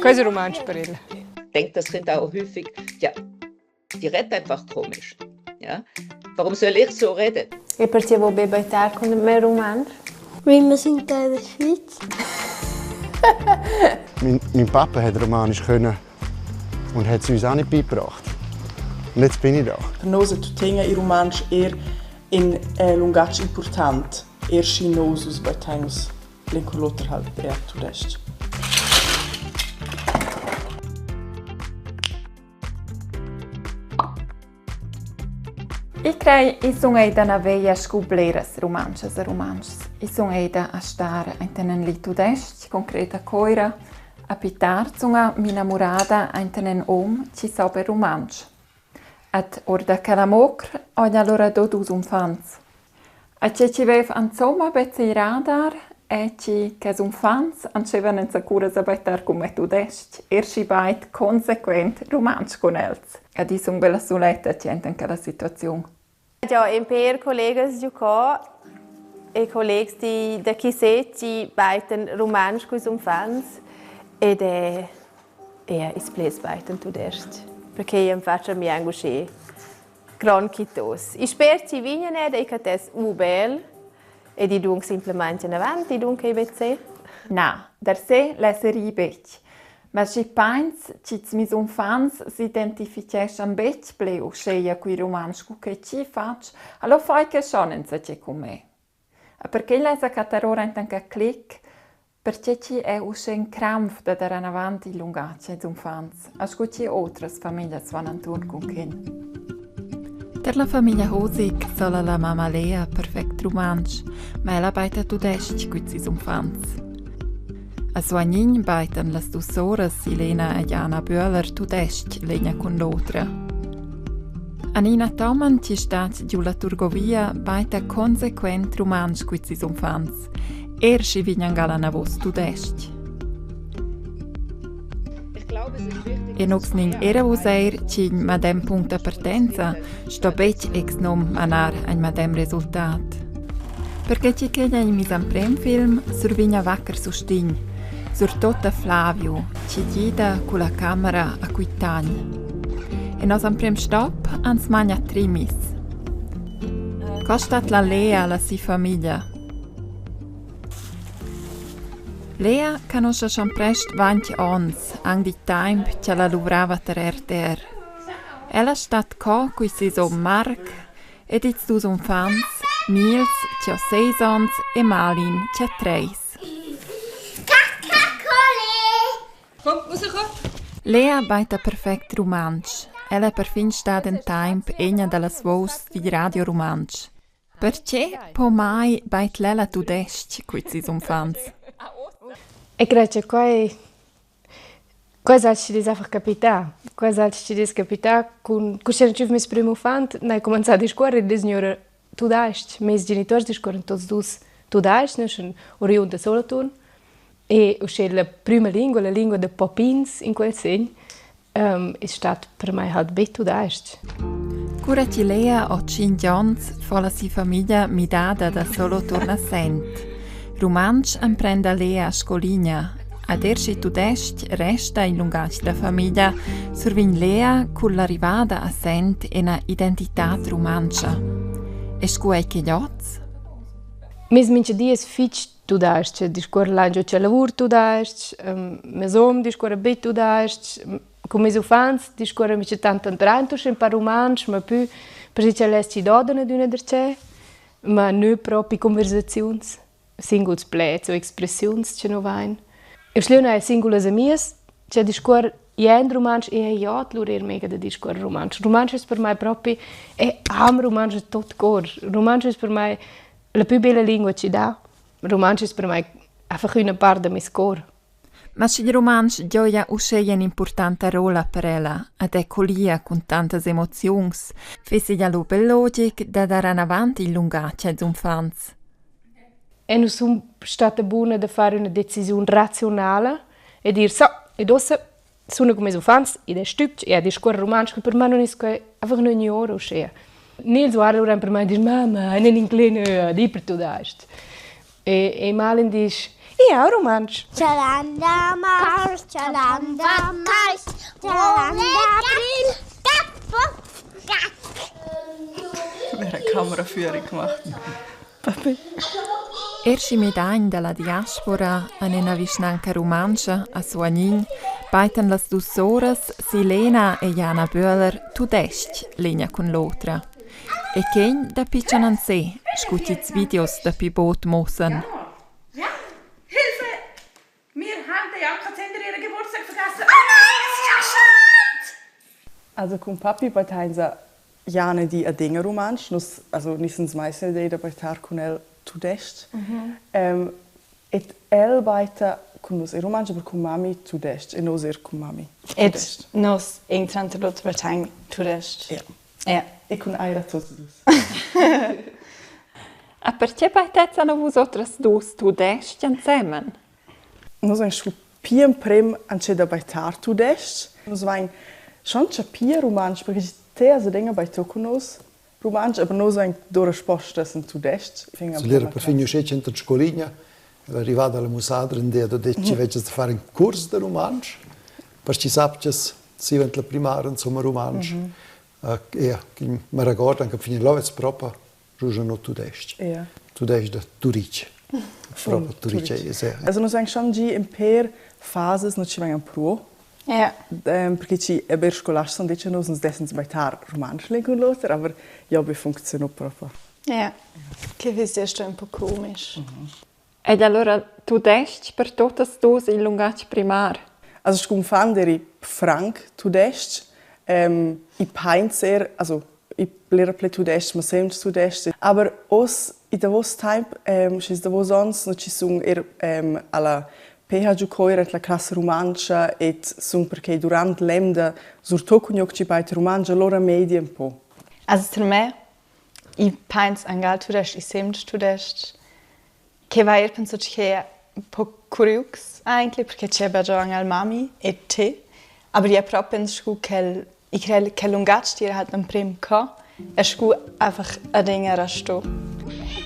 Quei es rumantsch per el. Denkt das Kind auch häufig, ja, die redet einfach komisch. Ja? Warum soll ich so reden? E perche vo be baitar cun me rumantsch? Wie sind da in der Schweiz? Mein Papa hat Romanisch können und hat es uns auch nicht beigebracht. Und jetzt bin ich da. Per nus è tuttina il rumantsch er in lungatg important, er schi nus uss baittain nus l'in cun l'oter halt er tudestg. I crei i sun eida na veia scu bleras rumantschas e rumantschs. I sun eida a star ainten en li tudestg, concret a Coira. A pi tard suna m'inamurada ainten en hom chi so be rumantsch. Ed our da quel amocr ho alura do dus unfants. E che chi vev insomma be il radar è chi ches unfants antschevan enzacuras a baitar cun me tudestg, er schi bait consequent rumantsch cun els. Ed i sun be la suletta chi enta in quella situaziun. Ja, in per collegas giucò e collegs di da chi se chi baiten rumantsch culs uffants ed è eir ils pleds baiten tudestg, perché io am faccio a mi anche uschè grond quitos. I sper chi vegnan ed ei cattess u bel ed i dun simplamaing inavant, i dun quei vezzer. Na, der se l'esser betg. Ma schi pains chi'ls meis unfants s'identificheschan betg ple uscheia cui rumantsch cu che chi fatsch, allo fai que schon insatge cun me. E perché lessa cattar ora enten que clic, perche chi è uschè ün krampf da dar anavant il lungatg als unfants, a scu chi otras famiglias van anturn cun quel. Ter la famiglia Hosig sola la mamma Lea perfect rumantsch, ma ella baita tudestg culs sis unfants. A Suagnin baitan las dus soras Ilena e Jana Bühler tudestg l'egna cun l'otra. Anina Thaumann chi stat giu la Turgovia baita consequent rumantsch culs sis unfants, er schi vignan gal anavos tudestg. E nox nin era vus eir ch'in madem punct da partenza sto betg exnom manar ein madem resultat. Perché chi ch'egl ei mis emprem film survigna wacker sustegn, surtot da Flavio, chi gida culla camera a Quitagn. E nos emprem stop ans magna Trimis. Co stat la Lea alla si famiglia? Lea canoscha schon prest 20 ons, anc di taimp ch'ella luvrava tar RTR. Ella stat co cui ses hom Marc ed ils dus unfants, Nils che ha seis onns e Malin che ha treis. Lea baita perfect rumantsch. Ella è perfin stada in taimp egna da las vouschs digl radio rumantsch. Perche po mai bait l'ella tudestg culs sis unfants? E crei che quei quei sa chi einfach capità. Quei sa chi dess capità cun cu ch'el tschüf meis prüm uffant n'hai cumanzà a discuorrer e signura tudais-ch. Meis genituors discuorran tuots dus tudais-ch, nus sun oriund da Soloturn e uschè la prüma lingua, la lingua da popins in quel sen, es stat per mai halt be tudais-ch. Cura chi Lea ho tschinch ons fo la sia famiglia midada da Soloturn a Sent. Rumantsch emprenda Lea a scoligna. Ad er schi tudestg resta il lungatg da famiglia, survegn Lea cull'arrivada a Sent ina identitad rumantscha. E scu ei quei oz? Meis minchadi es fich tudais-ch, discuor là ingio cha lavur tudais-ch, meis hom discuorra be tudais-ch, cun meis uffants discuorra minchatant tanter ün pa rumantsch, ma pü perche ch'el es chi dodan adüna darcheu, ma nö propi conversaziuns, singuls pleds o expressiuns cha nu vain. Eu schlieu eir singulas amias cha discuor jent rumantsch e hai jot lura eir mega da discuorrer rumantsch. Rumantsch es per mai propi e am rumantsch da tuot cor. Rumantsch es per mai la pü bella lingua chi dà. Rumantsch es per mai einfach üna part da meis cor. Ma sch'il rumantsch gioja uscheia in'impurtanta rolla per ella ed è collia cun tantas emoziuns, fissi alura be logic da dar anavant il lungatg als uffants. E nu sun stata buna da far üna decisiun raziunala e dir: «So, ed uossa suna cun meis uffants, id es stübg, eu discuor rumantsch, per mai nun es quai einfach gnü ora uschea.» Nils guarda lura per mai e disch: «Mamma, in inglais di per tudais-ch.» E, e Malin disch: Ja, rumantsch. Chalanda Mars, Chalanda Mars, Chalanda April, Wer eine Kameraführung gemacht. Papi. Er schi midagn dalla diaspora en ina vischnanca rumantscha a Suagnin baitan las dus soras Silena e Jana Böhler tudestg l'egna cun l'otra. E quegn dapi tschananzé, scu ch'ils videos dapi bod muossan. Ja, Hilfe! Mir haben der Janka Zender ihren Geburtstag vergessen. Oh nein, es ist ja schuld! Also cun papi battainsa Jana di adegna rumantsch, nus also nissens mai idea da battar cun el tudestg. Et el baita cun nus in rumantsch, aber cun mami tudestg e nus er cun mami tudestg. Et nus in tranter l'oter battain tudestg. Ja. Ja. E cun aira tuts dus. A perche baitezza no vus otras dus tudestg ensemen? Nus vain scu pi emprem antschet a baitar tudestg. Nus vain schon chapì rumantsch, perché te has adegna baito cun nus rumantsch, aber nus vain do respostas in tudestg. L'era perfin uschè ch'ent in scolina, era arrivada la mussadra in dia da detg chi veggias da far ün curs da rumantsch, per chi sapchas sivent la primara insomma rumantsch. Ja, mi regord anche fin là vez propa giugia no tudestg. Ja. Tudestg da Turitg. Propa Turitg es. Also nus vain schon gi in per fases nu ci vain pro. Ja. Perché ci aber scolasts han detg a nus, nus dessens baitar rumantsch l'ün cun l'oter, aber ja, be funzionò propa. Ja. Che fiss sto un po komisch. Ed allura tudestg per totas dus il lungatg primar? Also scu uffant eri franc tudestg. I pains er, also i blera ple tudestg, ma semts tudestg. Aber oz i davos temp, schi ils davos ons, nu ci sun er alla PH giu Coira la classa rumantscha et sun perquei durant l'emda surtot cun gnocchi baita rumantsch allora media un po. Also per me, i pains angal tudestg, i semts tudestg. Che va eir penso che un po curius eigentlich, perché c'è già angal mami e te, aber ich proprio penso scu quel ich crei che lungatg ti era halt l'emprim co e scu einfach adegna restò.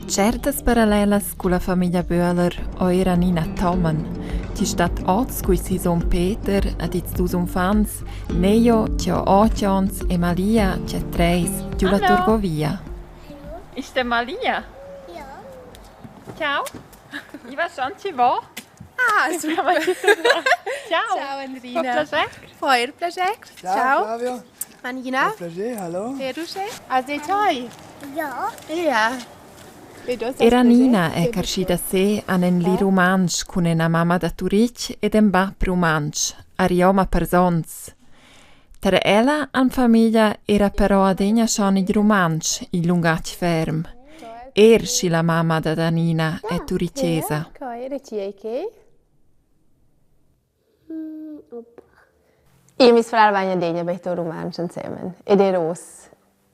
Certas parallelas culla famiglia Böhler o era Nina Thommen, chi stat oz cui sis hom Peter ed ils dus uffants, Neo, che ho otg ons, e Malia, che ha treis, giu la Turgovia. Ist der Malia? Ja. Ciao. I va schon ci vo? Ah, super. Ciao. Ciao Andrina. Fa piacere. Fa er piacere. Ciao. Flavio. Anina. Fa piacere, hallo. Perusche. Also toi. Ja. Ja. Era Nina è carschida se an en li rumantsch cun ena mamma da Turitg ed en bab rumantsch, a Rioma Parsonz. Tar ella an famiglia era però adegna schon igl rumantsch igl lungatg ferm. Er schi la mamma dad Anina è turitgesa. Io e meis frar vain adegna betto rumantsch insemen ed eir hoz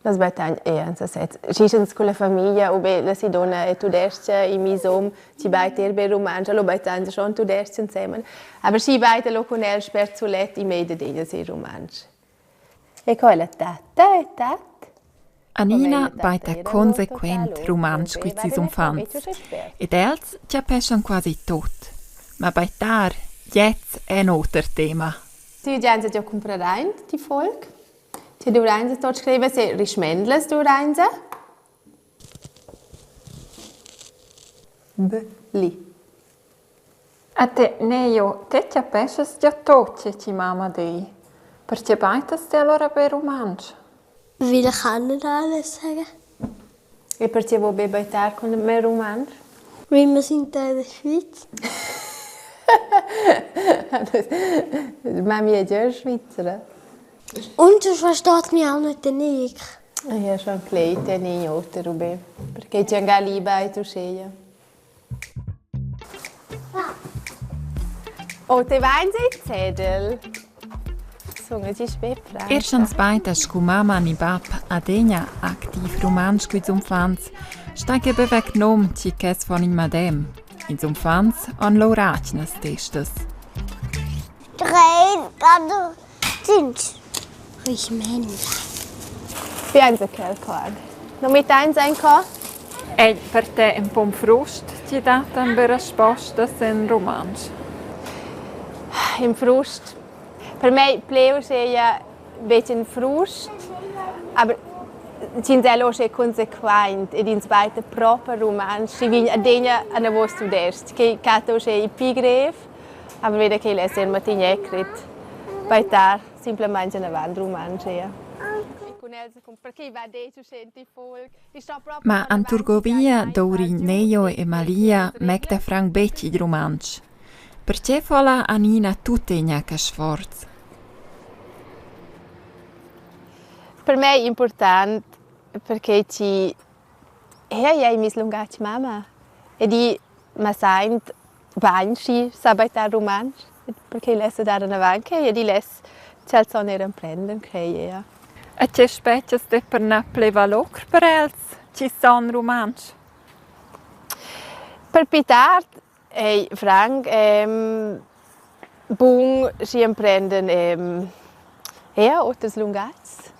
Las battagn eir sasez. Schi sch'ins culla famiglia u be la si donna è tudestga e meis hom chi baita eir be rumantsch, alura battainsa schon tudestg insemen. Aber schi baita lo cun el spert sulet i meglio adegna sii rumantsch. E co è la tatta e tat? Anina baita consequent rumantsch cun ses uffants ed els chapeschan quasi tot. Ma baitar, gliez è in oter tema. Ti giainsa già cumprar aint ti Volk? Ti duvrainsa tot scriver se rischmendlas duvrainsa. B li. A te, Neio, te chapeschas già tot che ti mamma dei. Perche baitas te allora be rumantsch? Weil ich kann nicht alles sagen. E perche vo be baitar cun me rumantsch? Weil wir sind da in der Schweiz. Mami è già Svizzera. Und sonst versteht mich auch nicht der Nick. Ja, schon cleit e oter ubain, perché c'è anche liba e uscheia. Oh, te vains il cedel? Sun es spät Er scha'ns baita scu mamma ni bap adegna activ rumantsch culs uffants, sta que be vec nom chi ch'es von in madem. Ils uffants han lur atgnas testas. Drei, quatter, cinc. Rischmendla. Piensa che il cor. Non mi tens ancora? Ei per te ün pon frust chi dattan be respostas in rumantsch? In frust. Per me pleu seia betg in frust, aber ch'ins è uschè consequent ed ins baita proper rumantsch, schi vegn adegna anavos tudestg, che catta uschè il pli grev, aber veda che el esser Martin Eckrit baitar simplamaing anavant rumantsch, ja. Ma an Turgovia douvri Neio e Malia mecta franc betg igl rumantsch. Perche fo la Anina tuttegna que sforz? Per me è important perché chi ei ei meis lungatg mamma ed i ma saint bainschi sa baitar rumantsch perché less dar anavant quei ed i less ch'els san eir emprender quei eir. E che spetgas te per na ple valor per els chi san rumantsch? Per pi tard ei franc bun schi emprenden eir oters lungatgs.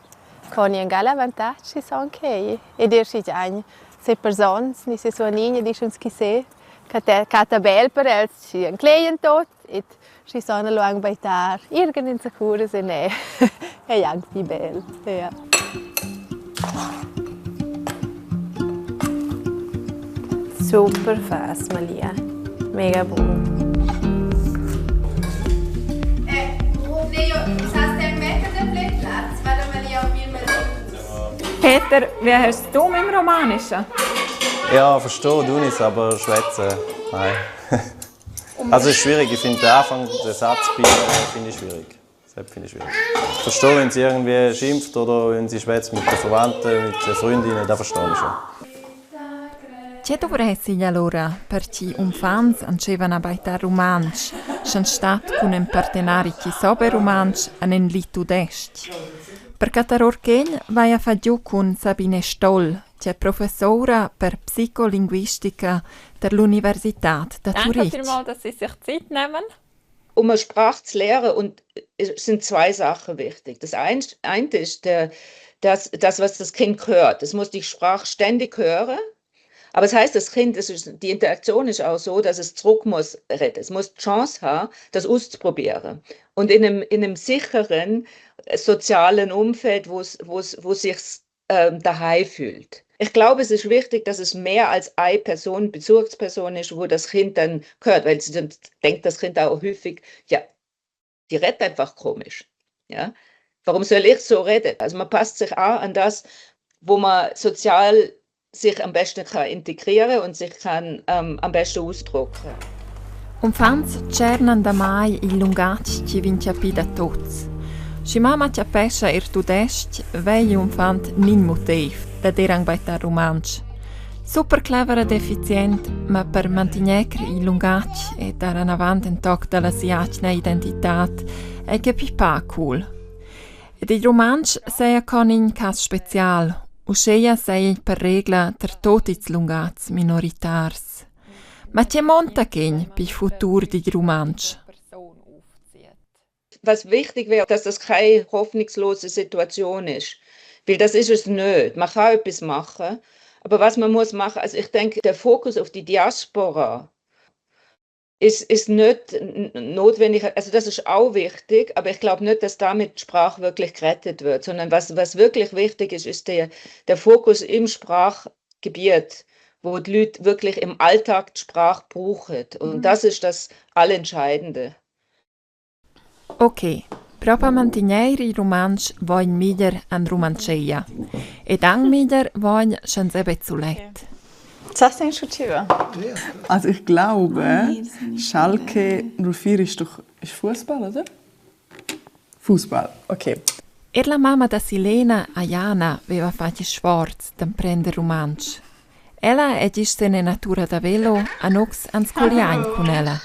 Con in avantatg schi san quei ed eir schi ein set persunas ni ses suonigna dischan chi se catta bel per els schi enclegian tot ed schi san lu aunc baitar irgend inzacura e ne ei aunc pli bel, ja. Super fas, Malia. Mega bun. Peter, wie hast du mit dem Romanischen? Ja, verstehe du nicht, aber schwätzen, nein. Also es ist schwierig, ich finde den Anfang, den Satz finde ich schwierig. Das finde ich schwierig. Ich verstehe, wenn sie irgendwie schimpft oder wenn sie schwätzt mit den Verwandten, mit den Freundinnen, das verstehe ich schon. Tge dovressi alura per chi uffants antschevan a baitar rumantsch, sch'an stat cun ün partenari chi so be rumantsch en ün li tudestg? Per cattar our quel vaja fat giu cun Sabine Stoll, ch'è professura per psicolinguistica tar l'Universitad da Danke Turitg. vielmals, dass Sie sich Zeit nehmen. Um eine Sprache zu lernen und es sind zwei Sachen wichtig. Das eine ist das, was das Kind hört. Es muss die Sprache ständig hören. Aber es heißt, das Kind, es ist, die Interaktion ist auch so, dass es zurück muss reden. Es muss die Chance haben, das auszuprobieren. Und in einem sicheren sozialen Umfeld, wo es sich daheim fühlt. Ich glaube, es ist wichtig, dass es mehr als eine Person, Bezugsperson ist, wo das Kind dann hört, weil sonst denkt das Kind auch häufig, ja, die redet einfach komisch. Ja? Warum soll ich so reden? Also man passt sich auch an das, wo man sozial sich am besten kann integrieren und sich kann am besten ausdrücken. Uffants tschernan damai il lungatg chi vegn chapì da tuots. Schi mamma chapescha eir tudestg, vegli uffant nin motiv dad ir anc baitar rumantsch. Super clever ed effizient, ma per mantegner il lungatg e dar anavant ün toc da la sia atgna identitad è que pi pac cool. Ed il rumantsch saja con in cas special, uscheia saja per regla tar tuot ils lungats minoritars. Ma che monta quegn pil futur digl rumantsch? Was wichtig wäre, dass das keine hoffnungslose Situation ist. Weil das ist es nicht. Man kann etwas machen, aber was man muss machen, also ich denke, der Fokus auf die Diaspora ist nicht notwendig, also das ist auch wichtig, aber ich glaube nicht, dass damit die Sprache wirklich gerettet wird, sondern was wirklich wichtig ist, ist der Fokus im Sprachgebiet, wo die Leute wirklich im Alltag die Sprache brauchen. Und das ist das Allentscheidende. Ok, propa mantegner il rumantsch vogn meglier an rumantscheia. Ed anc meglier vogn sch'ans è be sulet. Was denkst du, Tiva? Also ich glaube, Schalke 04 ist doch ist Fußball, oder? Fußball, okay. Er la mamma da Silena, Ayana, veva fatg sforz d'emprender rumantsch. Ella è gist en natura da velo, a nus ans colliain cun ella.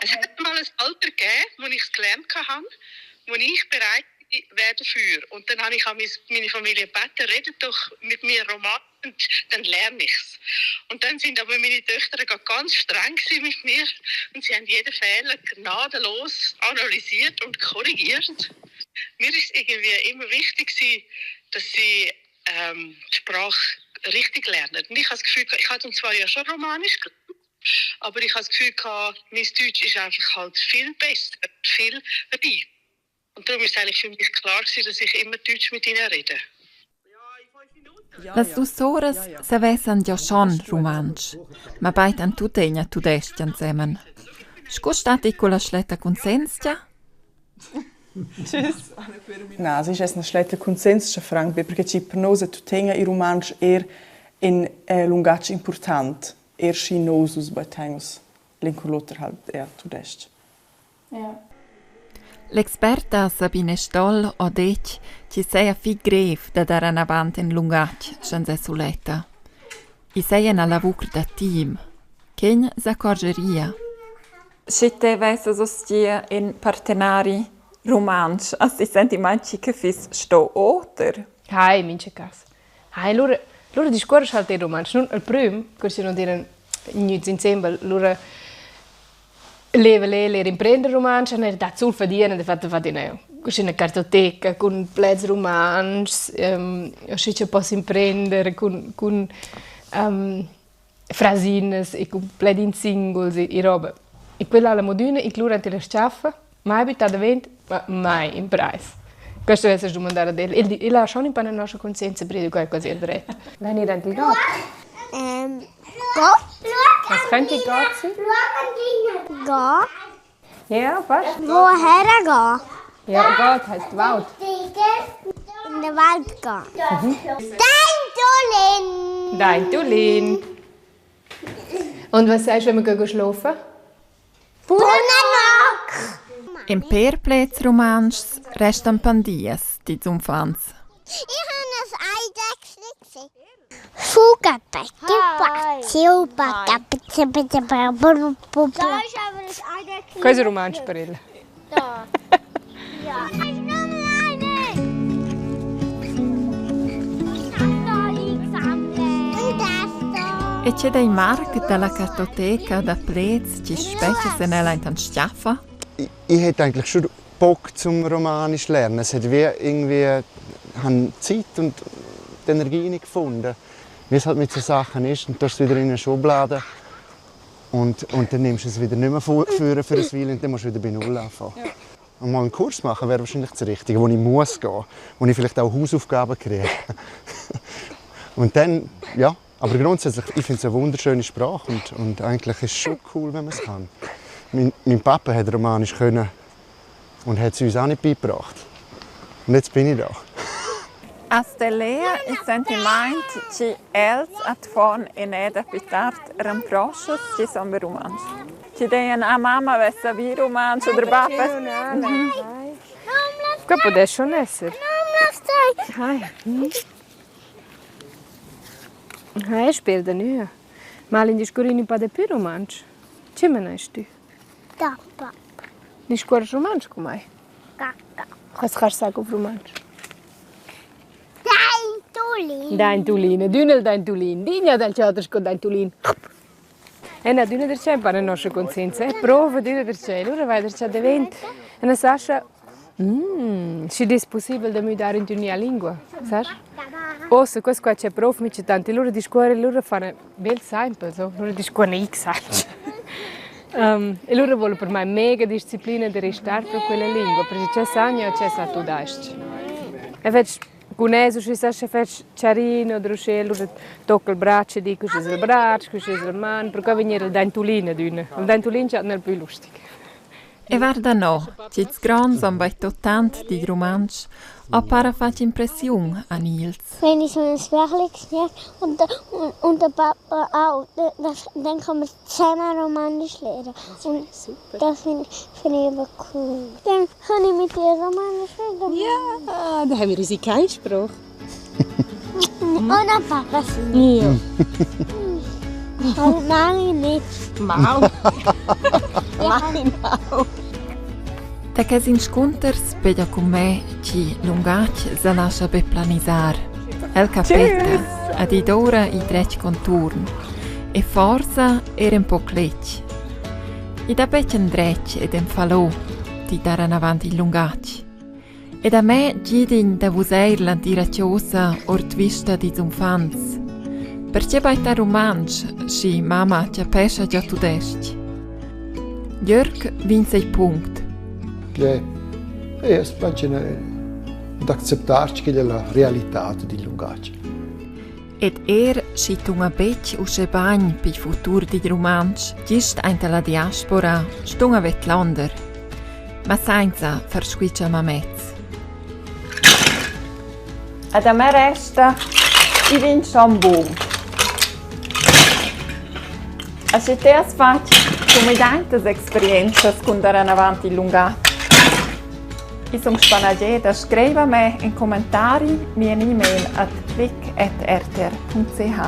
Es hat mal ein Alter gegeben, wo ich es gelernt habe, wo ich bereit wäre dafür. Und dann habe ich an meine Familie gebeten, redet doch mit mir Romanisch, dann lerne ich es. Und dann sind aber meine Töchter ganz streng mit mir und sie haben jeden Fehler gnadenlos analysiert und korrigiert. Mir ist irgendwie immer wichtig gewesen, dass sie die Sprache richtig lernen. Und ich habe das Gefühl, ich habe zwar ja schon Romanisch gelernt, aber ich habe das Gefühl gehabt, mein Deutsch ist einfach halt viel besser, viel reifer. Und darum ist es eigentlich für mich klar gewesen, dass ich immer Deutsch mit ihnen rede. Las dus soras savessan gia schon rumantsch, ma baitan tuttegna tudestg ensemen. Sco stat ei culla schletta conscienzia? Tschüss. Na, es ist eine schletta conscienzia franc be perché chi per nous è tuttegna il rumantsch er in lungatg important, er schi nous us battaimus l'in cun l'oter halt er tudestg. L'experta Sabine Stoll ha detg ch'i saja fitg grev da dar enavant in lungatg sch'ins è suletta. I saja ina lavur da team. Ch'igl s'accorgeria. Sche te vessas oz gia in partenari rumantsch, has ti sentiment chi che fiss sto oter? Hai, in mincha cas. Hai, lura lura discuorresch halt eir rumantsch. Nun al prüm, cur chi non d'eiran gnüts insembel, lura leva el eir imprender rumantsch, han eir dat sul fadia e dafatta fat üna üna cartoteca cun pleds rumantschs, uschè cha poss imprender cun cun frasinas e cun pledins singuls e roba. E quella ha la modüna e lura ant illa s-chaffa, mai büttà davent, ma mai imprais. Questo vess dumandar ad el. El di, el ha schon ün pa üna noscha conscienza per dir qualcosa il dret. Vain ir ant il gat? Gott. Was könnte Gott sein? Gott. Ja, fast. Woher gehen? Ja, Gott heisst Wald. In den Wald gehen. Dein Tulin! Dein Tulin. Und was sagst du, wenn wir gehen schlafen? Buna Nacht! In per pleds rumantschs restan pandias dils uffants. Ich habe ein Eidechsli gesehen. Quei es rumantsch per el. E che dei Marc dalla cartoteca da pleds chi spetga sen ella intant stiaffa? Ich, ich hätte eigentlich schon Bock zum Romanisch lernen. Es hat wie irgendwie habe Zeit und die Energie nicht gefunden. Wie es halt mit so Sachen ist, und du hast es wieder in eine Schublade und, und dann nimmst du es wieder nicht mehr für, für eine Weile und dann musst du wieder bei Null anfangen. Ja. Und mal einen Kurs machen wäre wahrscheinlich das Richtige, wo ich muss gehen, wo ich vielleicht auch Hausaufgaben kriege. und dann, ja, aber grundsätzlich, ich finde es eine wunderschöne Sprache und, und eigentlich ist es schon cool, wenn man es kann. Mein, mein Papa hat Romanisch können und hat es uns auch nicht beigebracht. Und jetzt bin ich da. As delea il sentimaint chi els at fon eneda pi tard ramproschos chi son be rumantsch. Chi dejan a mamma vess savì rumantsch oder bap Qua pudess schon esser. Hai. Hai, spel da nua. Mal in discurrin ün pa dapü rumantsch. Che manast tü? Da bap. Discuorres rumantsch cun mai? Cacca. Cosa kannst du sagen auf Rumantsch? Daintulin. Daintulin, adüna il daintulin. Digna dal chater sco daintulin. E na adüna darcheu ün pa la noscha conscienza. E prova adüna darcheu. Lura vai darcheu davent. E na sascha, mm, schi'd es pussibel da müdar in üna lingua, sast? Uossa quest qua c'è prov minchatant e lura discuorre, lura fan bel saimpel, so, lura discuorran x alch. Um, e lura voul per mai mega disciplina da restar pro quella lingua, perche cha sagna cha sa tudais-ch. E fetsch cun es usché sa scha fetsch charin oder uschè, lura tocca il bratsch e di cuschi es il bratsch, cuschi es il man, perquai vegn eir il daintulin adüna. Il daintulin chattna il plü lustig. E varda no, ch'ils gronds han baitto tant digl rumantsch, ho para fatg impressiun a Nils. Wenn ich so ein Zwergli gesehen und, und, und der Papa auch, das, dann kann man zusammen Romanisch lernen. Und Super. das finde find ich aber cool. Dann kann ich mit dir Romanisch reden. Ja, da haben wir unsere Keimsprache. Und der Papa Ja. Und Mami nicht. Mau. Mami mau. Da ques inscunters peglia cun me chi lungatg sa lascha be planisar. El capeta, ad id ora il dretg conturn e forsa er ün po cletg. I dà betg endretg ed en fallò di dar anavant il lungatg. Ed a me gidin da vuseir l'antira chosa ord vista dils uffants. Perche baita rumantsch, schi mamma chapescha già tudestg? Jörg vince il punct. Che è d'acceptar che è la realità di lungatg. Ed er schi tunga betg uschè bagn pil futur digl rumantsch gist aint la diaspora, stunga vedlonder. Ma sainza far squitscha mamez. Ed a me resta i vin schon bun. E sche ti has fatg sumegliantas experientschas cun dar anavant il lungatg? I sun spanageda, scriva me in commentari ni en e-mail at clic@rtr.ch.